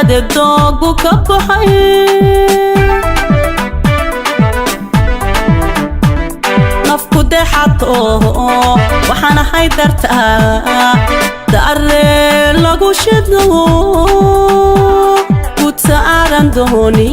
Dacallade doogu ka baxay, nafku deexato waxaan ahay dartaa daare lagu shido gudsa aaran dooni.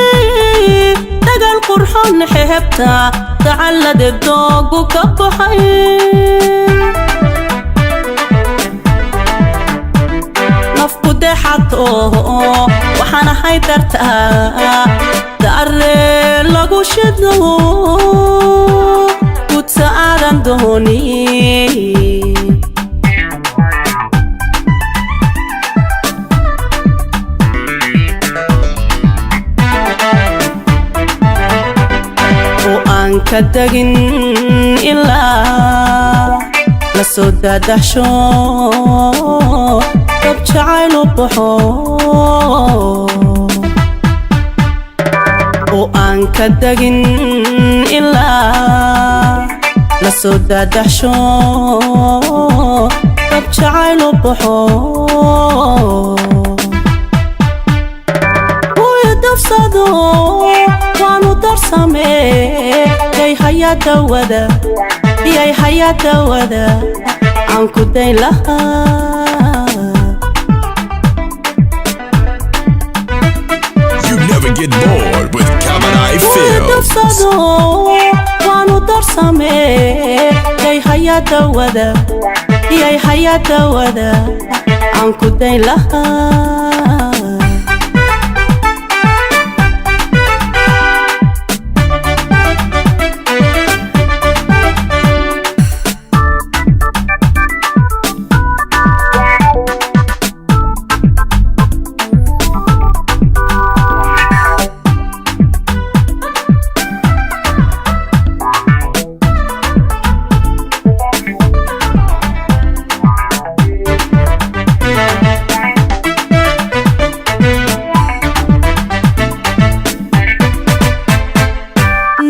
Sidii dagal qurxoon xeebta dacallade doogu ka baxay, nafku deexato waxaan ahay dartaa daare lagu shido gudsa aaran dooni. Oo aan ka degin ilaa la soo daadaxsho dab jacaylu baxo. Oo aan ka degin ilaa la soo daadaxsho dab jacaylu baxo. Wuyu dafsado waanu darsamee, yay hayaadawada, yay hayaadawada aan ku dayn lahaa. You never get bored with Kabadai Wuyu Films. dafsado waanu darsamee, yay hayaadawada, yay hayaadawada aan ku dayn lahaa.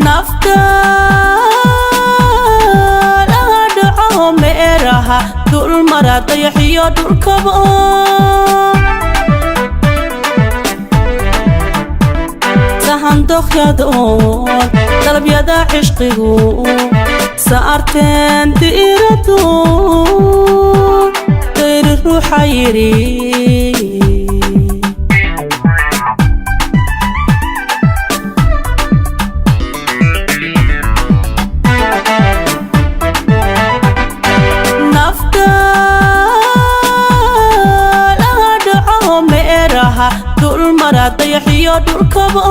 Nafta laga dhaco meeraha dulmara dayaxiyo dhulkaba, sahandoqyadoon dalabyada cishqigu saarteen diirado dayri ruuxa yidhi. Nafta laga dhaco meeraha dulmara dayaxiyo dhulkaba,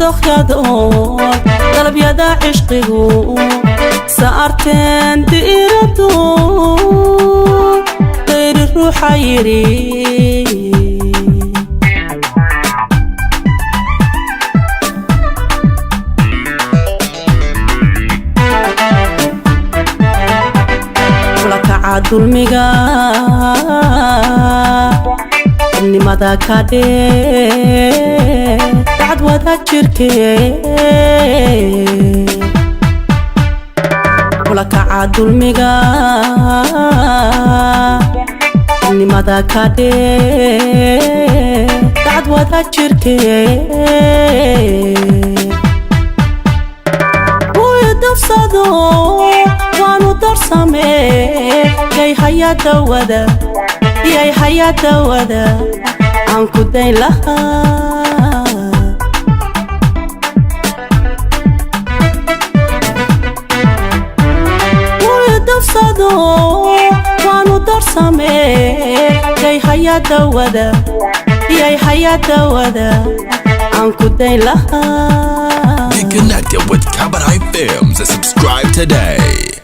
sahandoqyadoon dalabyada cishqigu saarteen diirado dayri ruuxa yidhi. Kula kaca dulmiga nimada ka dhee dacad wada jirkee. Kula kaca dulmiga nimada ka dhee dacad wada jirkee. Wuyu dafsado waanu darsamee, yay hayaadawada, yay hayaadawada aan ku dayn lahaa. Wuyu dafsado waanu darsamee, yay hayaadawada, yay hayaadawada aan ku dayn lahaa. Get connected with Kabadai Films and subscribe today.